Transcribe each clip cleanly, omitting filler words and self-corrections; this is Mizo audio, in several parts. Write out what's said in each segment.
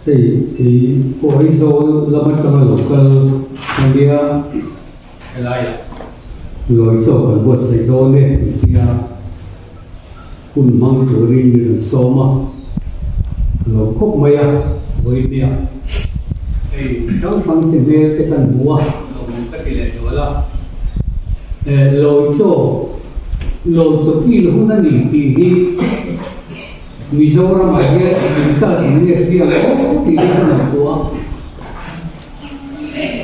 Hei kei pawh Aizawl lam atanga lo kal a nia helaiah lawi chaw kan buatsaih dawn e tih tia hun hmang turin min rawn sawm a, ka lo khawp mai a vawinia hei hrang hrang te hmel te kan hmu a lawmawm ka ti leh zual a, lawi chaw lawi chaw kil hun a ni tih hi. Mizoramah hian inzat in nge hriat aw tih hi ka ngaihtuah a.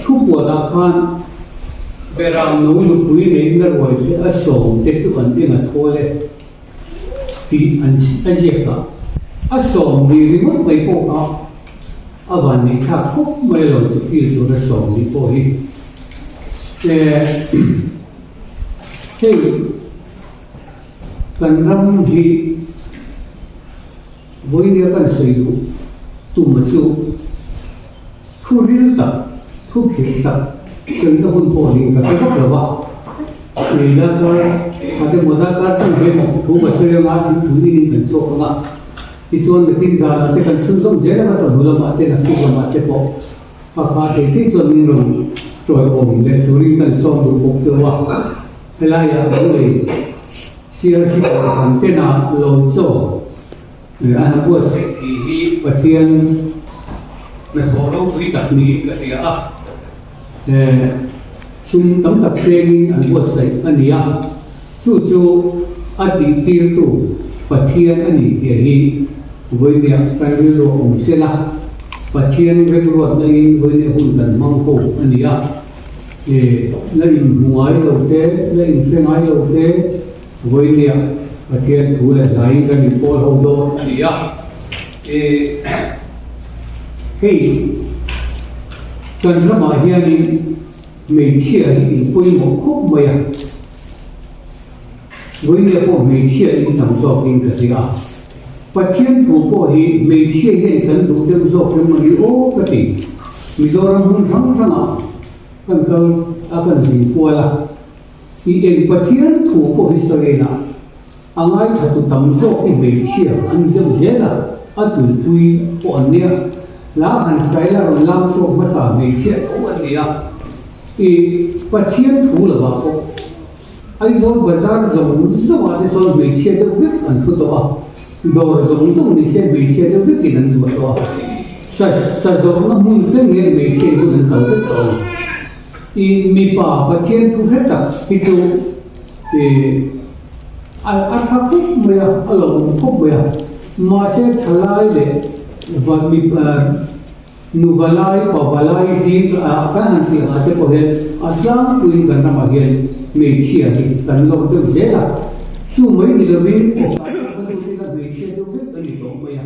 Thupuanah khan Beram no nupui neihna ruai te a sawm te chu an eng a thawl e tih an a ziak a. A sawm ni ringawt mai pawh kha a van neih thlak khawp mai lo chu feel tur a sawm ni pawh hi. Hei. Kan ram hi vawinia kan sawi duh tuma chu thu ril tak, thu khirh tak sawina hun pawh niin ka hre vak lo va. Kei darkar khat emaw darkar chang ve emaw thu ka sawi anga thingpui in kan chhuak ang a, tichuan nakin zanah te kan chhunzawm zel anga chawhnu lamah te naktuk lamah te pawh a kha thei thei chuan min rawn tawiawm leh turin kan sawm duh bawk cheu a. Helaiah lo lei CRC Kohhran tena lo chaw a han buatsaih tih hi Pathian hnathawh ropui tak niin ka hria a, sum tam tak hrengin an buatsaih a ni a, chu chu a tihtirtu Pathian a ni tih hi vawinia kan rilru a awm sela, Pathian remruatna in vawinia hun kan hmang ho a ni a. La inhmu ngai lo te, la inhre ngai lo te, vawinia Pathian thu leh hlaiin kan inpawl ho dawn a ni a. Hei kan ramah hianin hmeichhia hi in pawimawh khawp mai a, vawinia pawh hmeichhia in tam zawkin ka hria a. Pathian thu pawh hi hmeichhia hian kan duh deuh zawk em mawni aw ka ti. Mizoram hmun hrang hrangah kan kal a kan zin kual a, i eng Pathian thu pawh hi sawi ila a ngaithla tu tam zawk hi hmeichhia an ni deuh zel a, a tuipui pawh an nia. Hla han saila rawn lam chhuak hmasa hmeichhia tho an ni a, i Pathian thu lovah pawh Aizawl bazar zawng zawngah te chuan hmeichhia deuh vek an thu tawh a, dawr zawng zawng ni se hmeichhia deuh vekin an luah tawh a, sa sa zawrhna hmun thleng hian hmeichhia in hun an kal vek tawh ang. I mipa Pathian thu hre tak hi chu i a a tha khawp mai a, a lo awm khawp mai a, mahse thalai leh va mipa Nu valai, pa valai zing ah kan han tih ang ah te pawh hian a tlangpuiin kan ramah hian hmeichhia hi kan lawk deuh zel a, chu mai ni lovin awkah pawh kan lut ila hmeichhia deuh vek a ni tawh mai a,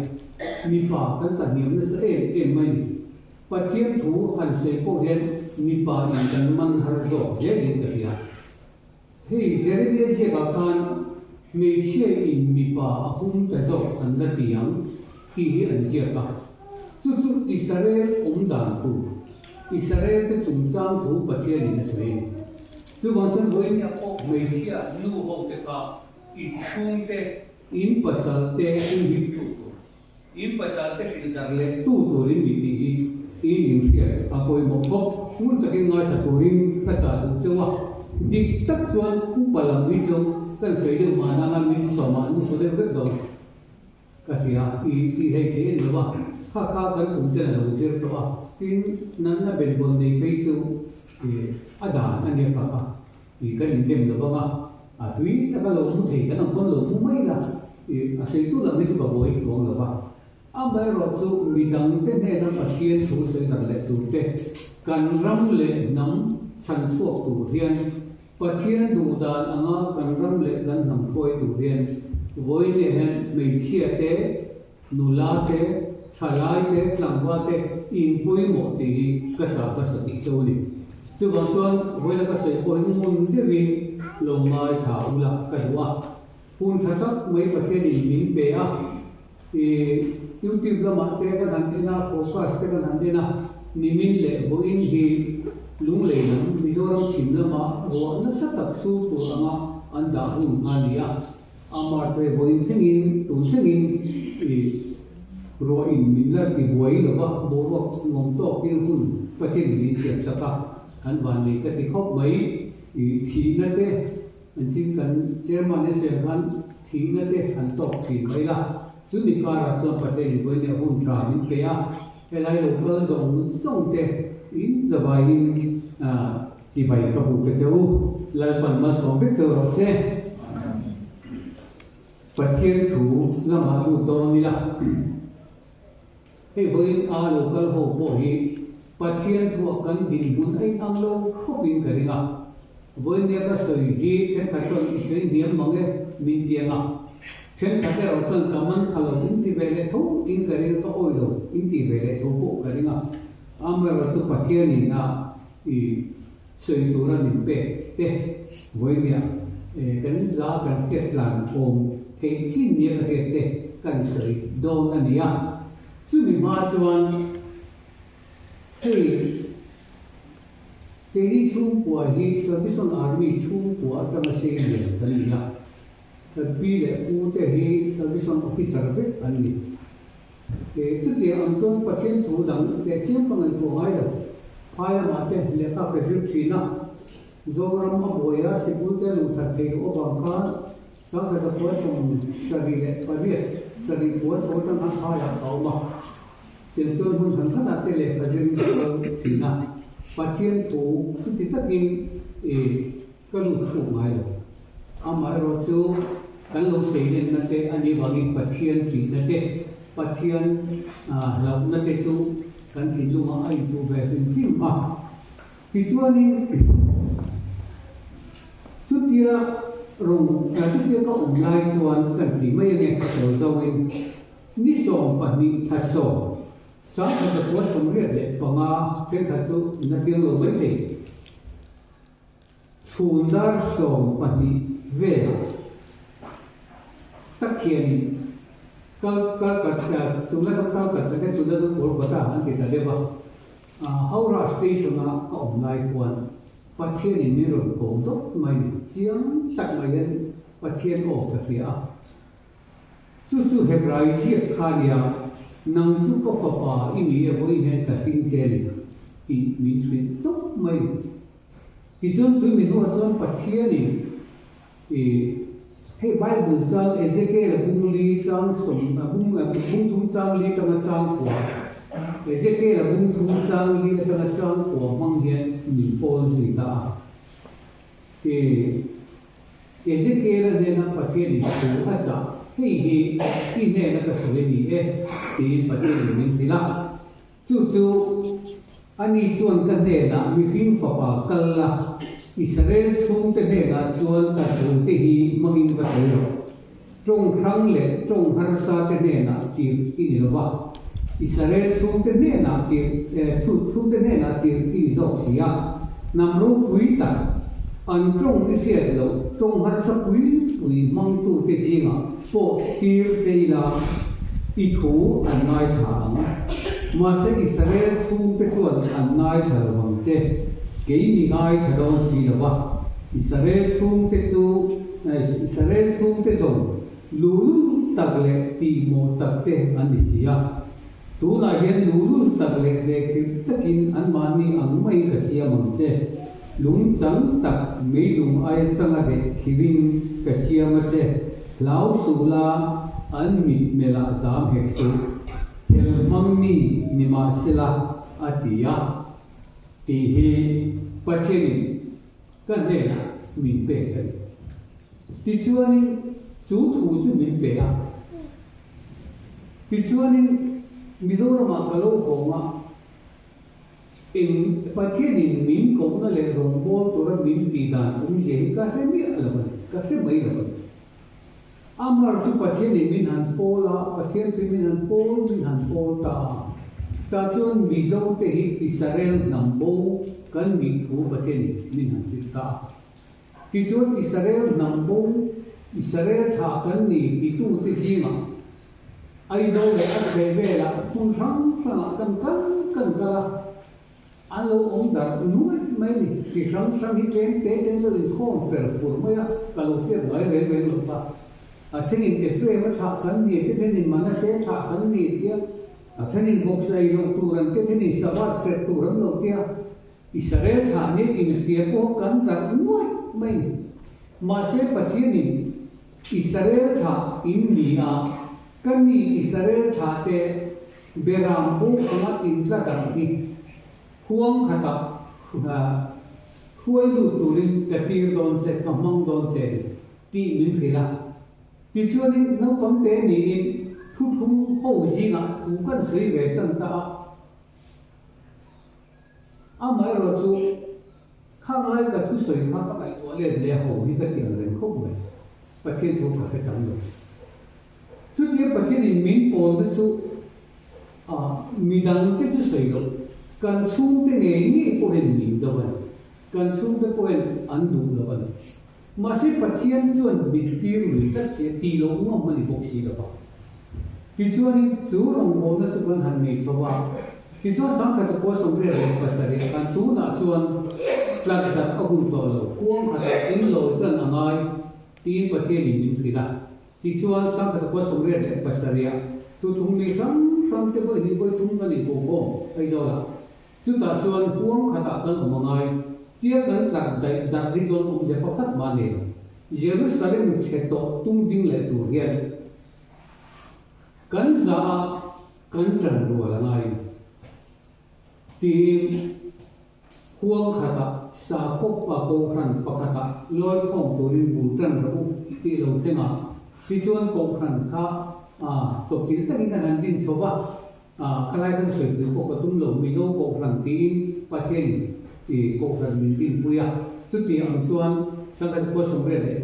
mipa kan tla hniam nasa em em mai ni. Pathian thu han sawi pawh hian mipa in kan man har zawk zelin ka hria. Hei Jeremia ziakah khan hmeichhia in mipa a hum ta zawk an la ti ang tih hi an ziak a. Chu chu Israel awm dan tur, Israel te chungchang thu Pathian in a sawi a ni. Chuvang chuan vawiin pawh hmeichhia nu ho te kha in chhungte, in pasal te in him tu tur, In pasal te hrilh dar leh tu turin mi tih hi in inhriat a pawimawh bawk. Ngun takin ngaithla turin ka chah duh cheu a, dik tak chuan upa lam hi chu kan sawi deuh mahna anga min sawmah an hmu deuh vek dawn ka hria i tih hleih theih a ni lo a, kha kha kan kum ten a lo zir tawh a, tin natna benvawn nei phei chu a dan a nia kha kha i kan indem lo vang a, a tui taka lo mu thei kan ang pawn lo mu mai la. I a sawitu lam hi chu ka buai chuang lo va, amaherawh chu mi dangte hnena Pathian thu sawi tak leh turte kan ram leh hnam chhan chhuak tur hian Pathian duh dan anga kan ram leh kan hnam hruai tur hian vawiin hian hmeichhia te, nula te, thalai te, tlangval te in pawimawh tih hi ka chah hmasa tih cheu a ni. Chuvang chuan vawiin a ka sawi pawh hi ngun deuhin lo ngaithla ula ka duh a. Hun tha tak mai Pathianin min pe a, i YouTube lamah te kan han en a, podcast te kan han en a, nimin leh vawiin hi Lunglei lam Mizoram chhim lama ruah nasa tak sur tur anga an dah hun kha a ni a, Amar te vawiin thlengin tun thlengin i. Ruah in min la ti buai lo va, boruak nuam tawkin hun Pathian in min siam sak a, kan vannei ka ti khawp mai. I thihna te an chin kan chairman a siam khan thihna te an tawk thin mai la, chumi karah chuan Pathian in vawiin leh hun tha min pe a, helai lo kal zawng zawng te in zavaiin chibai ka bu ta che u, Lalpan malsawm vek cheu rawh se. Pathian thu lamah lut dawn ila, hei vawiin a lo kal ho pawh hi Pathian thuah kan dinhmun a inang lo khawpin ka ring a. Vawiin nia ka sawi hi thenkhat chuan i sawi hniam mang e min tiang a, thenkhat erawh chuan ka man kha lo in ti ve leh tho in ka ring a, ka awi lo in ti ve leh tho pawh ka ring a. Amaherawhchu chu Pathianin a i Sawi tura min pek te vawinia kan za kan hriat tlan awm theih chin nia ka hriat te kan sawi dawn a ni a. Chumi hma chuan hei keini chhungkua hi Salvation Army chhungkua atanga sei lian kan ni a, kan pi leh pu te hi Salvation Officer vek an ni. Chutiang ang chuan Pathian thu dang teh chiam ka ngaihtuah ngai lo. Phai lamah te lehkha ka zir thin a, Zoram a buai a, sikul te luh that thei loh avang khan Sangkhat zakhua 78, sarih kua chho atang khan phaiah ka awm a. Tiang chuan hmun hran hranah te lehkha zir in ka kal thin a, Pathian thu chuti takin ka lut chhuak ngai lo. Amaherawh chu kan lo seilenna te a nih vangin Pathian ṭihna te, Pathian hlauhna te chu kan thinlungah a intuh ve hrim hrim a. Tichuanin chutia rawng chutia ka awm lai chuan kan ti mai ange sawi zoin ni 12 thla 10 1985 thenkhat chu in a piang lo maithei. Chhun dar 12 velah tak hianin kal kal kat tuna chu kal kat tak hian tuna chu Kolkata an ti ta deuh a, Howrah station a ka awm lai khuan Pathianin min rawn ko dawt mai ni, chiang tak mai hian Pathian aw ka hria a. Chu chu Hebrai ziak kha nia, Nang chu ka fapa i ni e vawiin hian ka hring che a ni tih min hrilh tawp mai ni. Tichuan chu mi hnuah chuan Pathianin i hei Bible chang Ezekiel-a bung li chang sawm bung bung thum chang li atanga chang kua Ezekiel-a bung thum chang li atanga chang kua hmang hian min pawl zui ta a. I Ezekiel-a hnena Pathianin thu a chah hei hi i hnena ka sawi a ni e tiin Pathianin min hrilh a. Chu chu ani chuan ka hnenah mihring fapa kal la, Israel chhungte hnenah chuan ka thute hi hmangin va sawi rawh. Tawng hrang leh tawng harsa te hnenah tir i ni lo va, Israel chhungte hnenah tir chhungte hnenah tir i ni zawk si a. Hnam ropui tak, an tawng i hriat loh tawng harsa pui pui hmangtute zingah pawh tir che ila i thu an ngaithla ang. Mahse Israel chhungte chuan an ngaithla lo vang che, kei mi ngaithla dawn si lo va. Israel chhungte chu Israel chhungte zawng luhlul tak leh tihmawh tak te an ni si a. Tunah hian luhlul tak leh hlehkhirh takin anmahni ang mai ka siam ang che. Lung chang tak meilung aia changa reh khirin ka siam a che. Hlau suh la, an mit melh ah zam hek suh. Hel hmang mi ni mahsela a ti a tih hi Pathianin ka hnenah min pek a ni. Tichuanin chu thu chu min pe a. Tichuanin Mizoramah ka lo hawng a, eng Pathianin min kohna leh rawngbâwl tura min tih dan awmzia hi ka hre miah lo a ni, ka hre mai lo a ni. Amar chu Pathianin min han pawl a, Pathian chu min han pawl, min han pawl ta a. Tah chuan Mizote hi Israel hnam bo kan nih thu Pathianin min han hrilh ta a. Tichuan Israel hnam bo, Israel thlah kan ni titute zingah Aizawl leh a chheh velah hmun hrang hrangah kan kal kan kal a, an lo awm darh nuaih mai a ni. Chi hrang hrang hi tlem te te lo inkhawm fer fur mai a, ka lo hriat ngai reng reng lo kha. A thenin Ephraim-a thlah kan ni, a thenin Manasseh thlah kan ni tia, a thenin vawksa ei loh tur an tia, a thenin Sabbath serh tur an lo tia. Israel thlah nia inhria pawh kan darh nuaih mai ni. Mahse Pathianin Israel thlah in ni a, ka mi Israel thlah te beram bo anga intla darh hi huang khatah hruai lut turin ka tir dawn che, ka hmang dawn che ni tih min hrilh a. Tichuanin naupang te niin thuthlung ho zingah thu kan sawi ve tan ta a. Amaherawh chu, khang lai ka thusawi kha ka ngaihtuah let leh ho hi ka ti ang reng khawp mai. Pathian thu ka hre tam lo. Chutia Pathianin min pawlna chu midangte chu sawi loh, kan chhungte ngei ngei pawhin min do a ni. Kan chhungte pawhin an duh lo a ni. Mahse Pathian chuan min tir lui tlat si a, tih loh ngam a ni bawk si lo va. Tichuanin chu rawngbawlna chu kan han nei chho a, tichuan sangkhat chu pawl 87 khan tunah chuan tlat dat a hun tawh lo, kuang khatah in lawi tan a ngai tiin Pathianin min hrilh a. Tichuan sangkhat chu pawl 87 thuthung mi hrang hrang te vawi hnih vawi thum kan inkokhawm Aizawlah. Chutah chuan huang khatah kan awm a ngai. Tia kan tlar daih darh hi chuan awmzia pakhat mah a nei lo. Jerusalem chhe tawh tung ding leh tur hian kan zah a kan ṭan rual a ngai tiin huang khatah sakhaw pa kohhran pakhatah lawi khawm turin bul ṭan rawh u tih lo thleng a. Tichuan kohhran kha chawpchilh takin an han din chho va. A, khalai kan sawi pui pawh ka tum lo, Mizo Kohhran tiin Pathianin i Kohhran min dinpui a, chuti ang chuan Sangkhat khua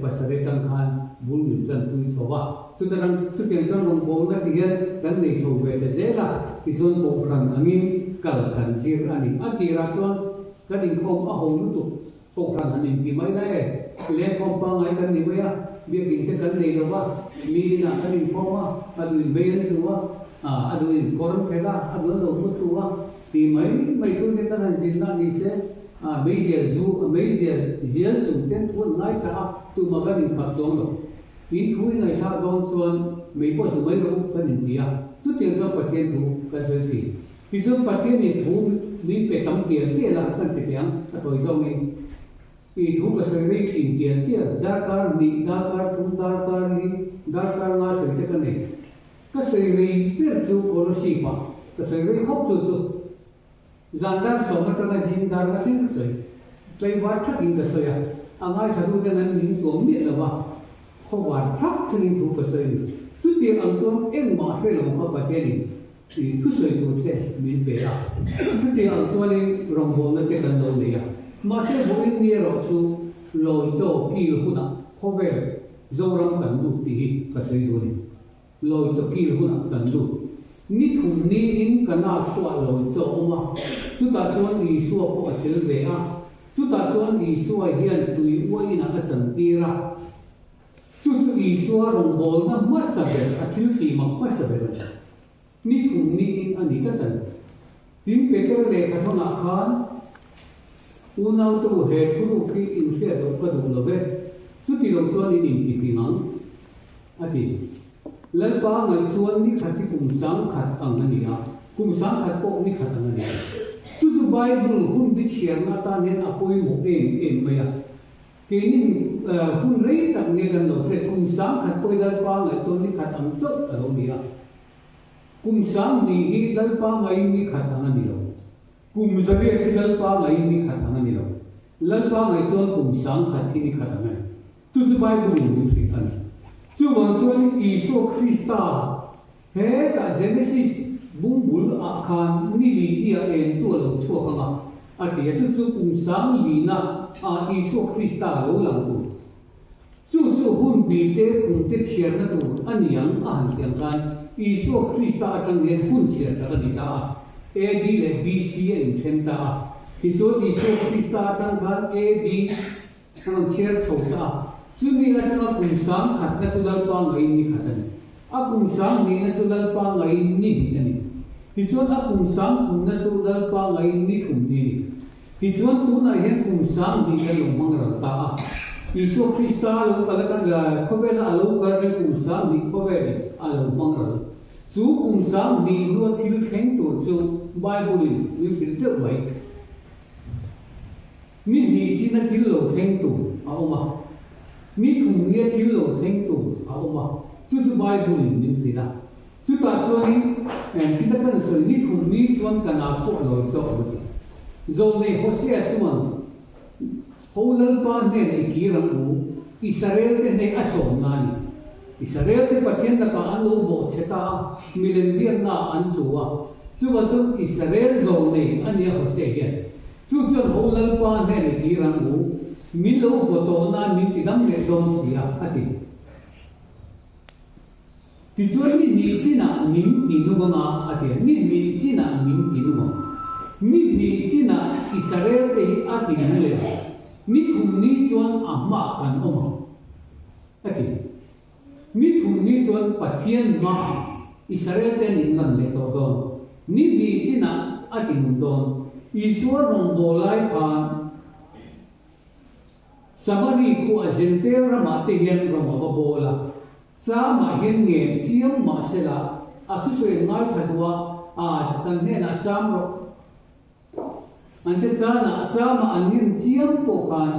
87 tang khan bul min tanpui chho a, chuta tang chutiang chuan rawngbawlna ti hian kan nei chho ve ta zel a, tichuan Kohhran angin kal kan zir a ni. A tirah chuan kan inkhawm a ho lutuk, Kohhran han inti mai la e, lengkhawm pangngai kan ni mai a, biakinn te kan nei lo va, mi inah kan inkhawm a, a duhin vei an zu a, a duhin kawr an phelh a, a duh an lo hmu thu a, ti mai mai chu nia kan han zinna ni se, meizial zu, meizial zial chung ten thu an ngaithla a, tumah kan inkhap chuang lo. In thu i ngaihthlak dawn chuan mei pawh zu mai rawh u kan inti a, chutiang chuan Pathian thu kan sawi thin. Tichuan Pathianin thu min pe tam tial tial a, kan ti teh ang, a tawi zawngin. I thu ka sawi rei thin tial tial, darkar hnih, darkar thum, darkar li, darkar nga sawi te ka nei. Ka sawi rei ber chu Kolosip ah ka sawi rei khawp chu chu. Zan dar sawm atanga zing dar nga thleng ka sawi. Tlaivar thakin ka sawi a, a ngaithla tu ten an min chuang miah lo va. Khawvar thak thlengin thu ka sawi a ni. Chutiang ang chuan engmah hre lo kha Pathianin I thusawi tur te min pe a, chutiang ang chuanin rawngbawlna te kan lo nei a. Mahse vawiin ni erawh chu lawi chaw kil hunah khawvel Zoram kan lut tih hi ka sawi duh a ni. Lawi chaw kil hunah kan lut. Ni thum niin Kana khuaah lawi chaw a awm a, chutah chuan Isua pawh a tel ve a. Chutah chuan Isua hian tui uainah a chantir a. Chu chu Isua rawngbawlna hmasa ber, a thil tih mak hmasa ber a ni. Ni thum niin a ni tlat a ni. Tin, Peter lehkha thawnah khan, Unaute u, he thuruk hi inhriat loh ka duh lo ve, chuti lo chuan in intifing ang, a ti. Lalpa ngaih chuan ni khat hi kum sangkhat ang a ni a, kum sangkhat pawh ni khat ang a ni a. Chu chu Bible hun bi chhiarna atan hian a pawimawh em em mai a. Keini hun rei tak nge kan lo hriat, kum 10,000 pawh hi Lalpa ngaih chuan ni khat ang chauh a lo ni a. Kum 2000 hi Lalpa ngaihin ni khat ang a ni lo. Kum 800 hi Lalpa ngaihin ni khat ang a ni lo. Lalpa ngaih chuan kum 10,000 hi ni khat ang a ni. Chu chu Bible-in min hrilh a ni. Chuvang chuan Isua Krista Hetah Genesis bungbul ah khan ni li nia en tu a lo chhuak ang a, a ti a, chu chu kum sang lina ah Isua Krista lo lang tur. Chu chu hun bi te kum te chhiarna tur a ni ang a han ti ang khan Isua Krista atang hian hun chhiar tak a ni ta a, AD leh BC a inthen ta a. Tichuan Isua Krista atang khan AD A rawn chhiar chho ta a, chumi atanga kum 10,000 na chu Lalpa ngaiin ni khat a ni. A kum 20,000 na chu Lalpa ngaiin ni hnih a ni. Tichuan a kum 30,000 na chu Lalpa ngaiin ni thum ni a ni. Tichuan tunah hian kum 20,000 kan lo hmang ral ta a. Isua Krista lo kal atang khawvela a lo kal reng kum 2000 khawvelin a lo hmang ral. Chu kum 2000 hnua thil thleng tur chu Bible-in min hrilh deuh mai. Ni hnih china thil lo thleng tur a awm a, ni thum nia thil lo thleng tur a awm a, chu chu Bible-in min hrilh a. Chutah chuanin chita kan sawi ni thum ni chuan ka nau pawh a lawi chauh ang a ti. Zawlnei Hosea chuan, Ho Lalpa hnenah i kir ang u, Israel te hneh a sawmna a ni. Israel te Pathian lakah an lo bawhchhe ta a, milem biaknaah an tlu a. Chuvah chuan Israel zawlnei a nia Hosea hian. Chu chuan ho Lalpa hnenah i kir ang u, min lo vaw tawh nan min tidam leh dawn si a, a ti. Tichuan ni hnih chinah min ti nung ang a, a ti a, ni hnih chinah min ti nung ang. Ni hnih chinah Israel te hi a ti nung leh ang, ni thum ni chuan a hmaah kan awm ang, a ti. Ni thum ni chuan Pathian hmaah Israel te an inlan leh tawh dawn. Ni hnih chinah a ti nung dawn. Isua rawngbâwl lai khan Samari khu a Jentail ramah te hian rawng a va bawl a, Chamah hian ngen chiang mah sela a thusawi an ngaithla duh a, a kan hnenah cham rawh. An te chanah chamah an ngen chiang pawh khan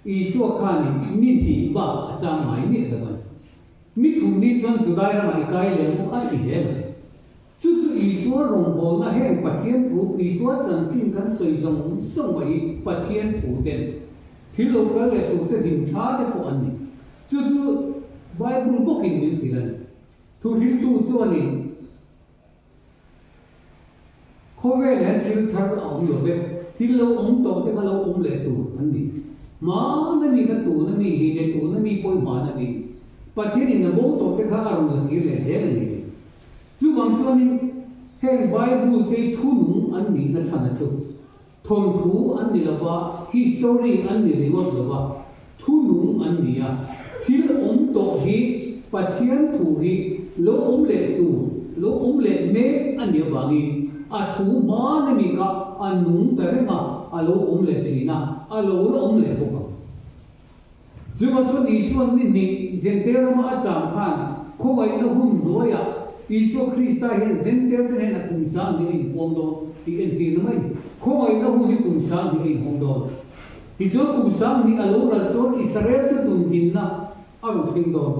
Isua khanin ni hnih bak a cham ngai miah lo a ni. Ni thum ni chuan Judai ramah i kai leh maw a ti zel a ni. Chu chu Isua rawngbawlna heng Pathian thu, Isua chanchin kan sawi zawng zawng mai hi Pathian thu te ni. Thil lo kal leh tur te hlim tha te pawh an ni. Chu chu Bible bawkin min hrilh a ni. Thuhriltu chuanin khawvel hian thil thar a awm lo ve, thil lo awm tawh te kha lo awm leh tur an ni. Hmana mi kha tuna mi hi leh tuna mi pawh hmana mi ni. Pathianin a bo tawh te kha a rawn la kir leh zel a ni. Chuvang chuanin heng Bible te thunung an nihna chhana chu thawnthu an ni lova, history an ni ringawt lova, thunung an ni a. Thil awm tawh hi Pathian thu hi lo awm leh tur, lo awm leh mek a nih avangin a thu hman a ni kha a nung ta reng a, a lo awm leh thin a, a lo la awm leh bawk ang. Chuvang chuan Isua'n ni hnih Jentail rama a cham khan khawngaihna hun hnuaiah Isua Krista hian Jentail te hnenah kum 2000 a inpuang dawn tih entirna mai a ni. Khawngaihna hun hi kum 2000 a inhawng dawn. Tichuan kum 2000 a lo ral chuan Israel te tundinna a rawn thleng dawn.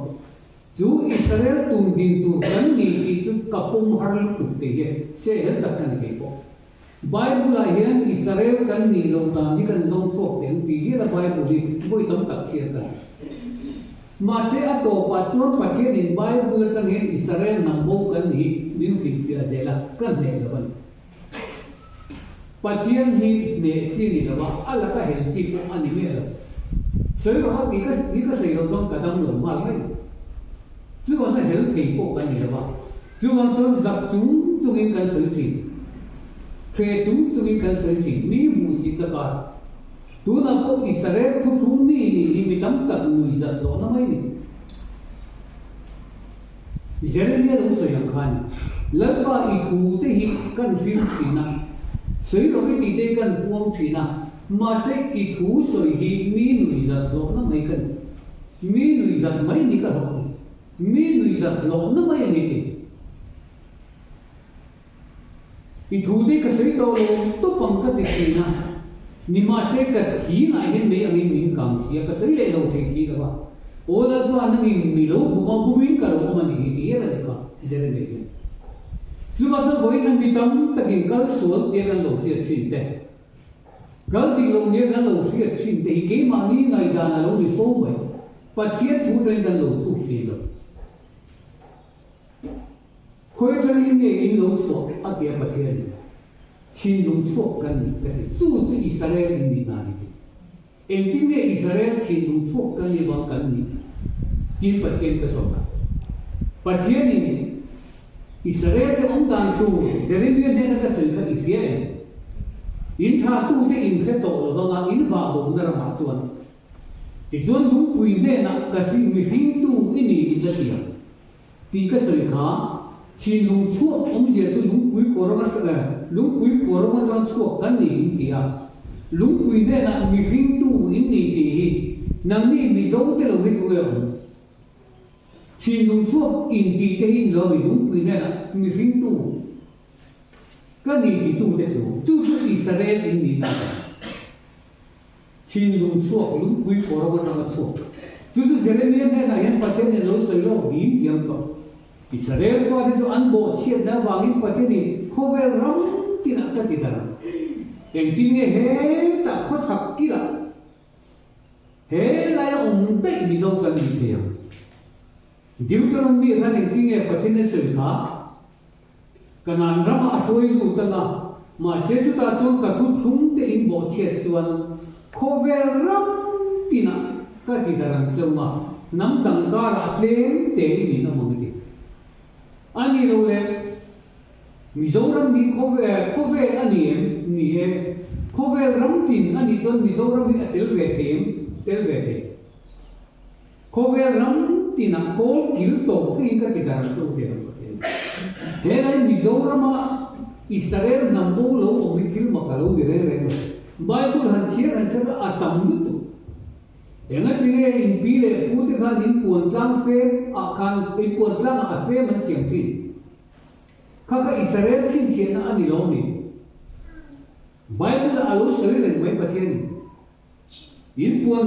Chu Israel tundin tur kan ni tih chu ka pawm har lutuk tih hi se hel tak ka ni kei pawh. Bible-ah hian Israel kan nih loh dan hi kan zawng chhuak teh ang tih hial a Bible hi vawi tam tak chhiat a ni. Mahse a tawpah chuan Pathianin Bible atang hian Israel hnam bo kan nih hi min hrilhfiah zel a, ka hneh lo a ni. Pathian hi hneh chi a ni lo a, a laka hel chi pawh a ni miah lo. Sawi rawh a tih ka hi ka sawi loh chuan ka dam lo nghal mai. Chuvang chuan hel thei pawh kan ni lo a. Chuvang chuan zak chung chungin kan sawi thin. Hre chung chungin kan sawi thin. Mi hmuhsit na kar. Tunah pawh Israel thuthlung mi nih hi mi tam tak nui zat lohna mai ni. Jeremia lo sawi ang khan, Lalpa i thu te hi kan hlim thin a, sawi rawh i tih te hi kan puang thin a, mahse i thu sawi hi mi nui zat lohna mai ka ni. Mi nui zat mai ni ka hlawh ni. Mi nui zat hlawhna mai a ni ti. I thu te ka sawi tawh lo tawp ang ka ti thin a, nimahse ka thi ngah hian mei angin min kang si a, ka sawi leh lo thei si lo a. Aw Lalpa nangin mi lo bum a, bumin ka lo awm a ni hi ti hial a ni kha Jeremia hian. Chuvang chuan vawiin a mi tam takin kal sual tia kan lo hriat thin te, Kal dik lo nia kan lo hriat thin te hi keimahni ngaihdan a lo ni fo mai. Pathian thu tangin kan lo chhuk thin lo. Khawi tangin nge in lo chhuah a tia Pathian in thinlung chhuak kan ni ka ti. Chu chu Israel in nih na ni ti. Engtin nge Israel thinlung chhuak kan ni bang kan nih tiin Pathian ka zawt a. Pathian in Israel te awm dan tur Jeremia hnena ka sawi kha i hria em? In thlahtute in hre tawh lo vanga in vah bawkna ramah chuan tichuan lungpui hnenah ka mihringtu i ni in la ti ang tih ka sawi kha thinlung chhuak awmzia chu lungpui kawr lungpui kawr atanga chhuak kan ni in ti a, lungpui hnenah mihringtu in ni tih hi. Nangni Mizo te lo hi tunge awm? Thinlung chhuak intih te hi ni lo mi lungpui hnenah mihringtu ka ni titu te chu, chu chu Israel in nihna a ni. Thinlung chhuak lungpui kawrawng atanga chhuak chu chu Jeremia hnenah hian Pathian in lo sawi lawk dîm diam tawh. Israel fate chu an bawhchhiatna avangin Pathianin khawvel ram tinah ka ti dan ang. Engtin nge hetah khawchhak kilah He laia awm daih Mizo kan ni thei ang. Deuteronomy khan engtin nge Pathian a sawi kha? Kanaan ramah a hruai lut ang a, mahse chutah chuan ka thu thlung te in bawhchhiat chuan khawvel ram tinah ka ti darh ang che awm a, hnam dang karah tlem te in in awm ang a ti. A ni lo le. Mizoram hi khawvel a ni em? Ni e. Khawvel ram tin a nih chuan Mizoram hi a tel ve thei em? Tel ve thei. Khawvel ram tinah kawl kil tawp theihin ka ti darh ang che u tih ang ka hria. He lai Mizorama Israel hnam bo lo awm hi thil mak a lo ni reng reng lo. Bible han chhiar han chhiar a tam lutuk. Engatinge in pi leh pu te khan in puan tlang fem ah khan in puan tlang ah a fem an siam thin? Kha kha Israel chhinchhiahna a ni lo mi? Bible-ah a lo sawi reng mai Pathianin in puan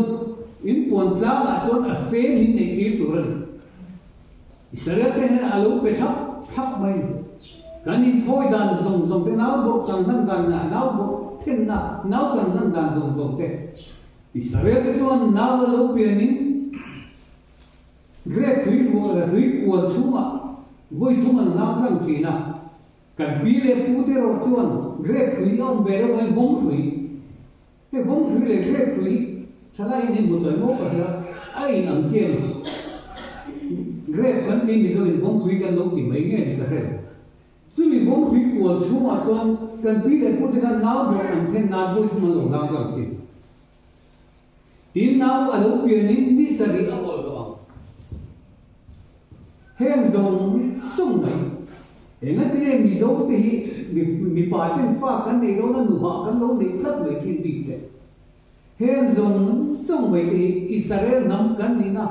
in puan tlangah chuan a fem in neih tir tur a ni. Israel te hian a lo pe thlap thlap mai ni. Kan inthawi dan zawng zawng te, nau bawrh kan hlan dan lah nau bawrh thenna nau kan hlan dan zawng zawng te Israel te chuan nau a lo pianin Grep hrui ruah leh hrui kual chhungah vawi thum an hlang tlang thin a, kan pi leh pu te erawh chuan grep hrui a awm ve lo mai vawm hrui. Hei vawm hrui leh grep hrui thalai in in hmu tawh emaw ka hria, a in ang chian a ni. Grep kan ti Mizo in vawm hrui kan lo ti mai nge ni ka hre lo. Chumi vawm hrui kual chhungah chuan kan pi leh pu te khan nau bawrh an then nan vawi thum an lo hlang tlang thin. Tin, nau a lo pianin ni sarih a awlh lo ang. Heng zawng zawng mai, engatinge Mizo te hi mipa ten fa kan nei dawn a, nuhah kan lo neih tlat mai thin bik le. Heng zawng zawng mai te hi Israel hnam kan nihna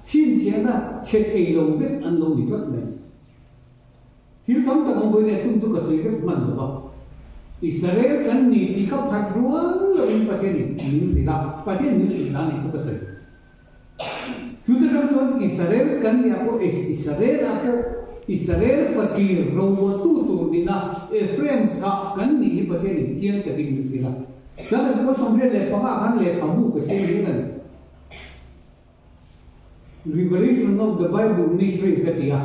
chhinchhiahna chhe thei lo vek an lo ni tlat mai. Thil tam tak ang vawiin chung chu ka sawi vek hman lo va. Israel kan ni tih ka phat rual loin Pathianin min hrilh a, Pathian min hrilh dan nih chu ka sawi. Chute tan chuan Israel kan nih ah pawh Israel ah pawh Israel fatir roruahtu tur nihna Ephraim thah kan nih hi Pathianin chiang takin min hrilh a. Chuan a 25 khan lehkhabu ka siam hian a ni. Revelation of the Bible Mystery ka ti a,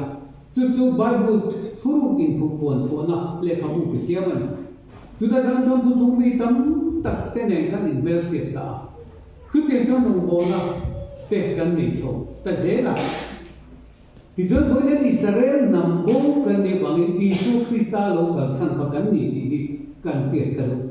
chu chu Bible thuruk inthup puan chhuahna lehkhabu ka siam a ni. Chutah tan chuan thuthung mi tam tak te nen kan inhmelhriat ta a, chutiang chuan rawngbawlna te kan nei chho ta zel a. Tichuan vawiin Israel hnam bo kan nih vangin Isua Krista lo kalchhan kha kan ni tih hi kan hriat ka duh.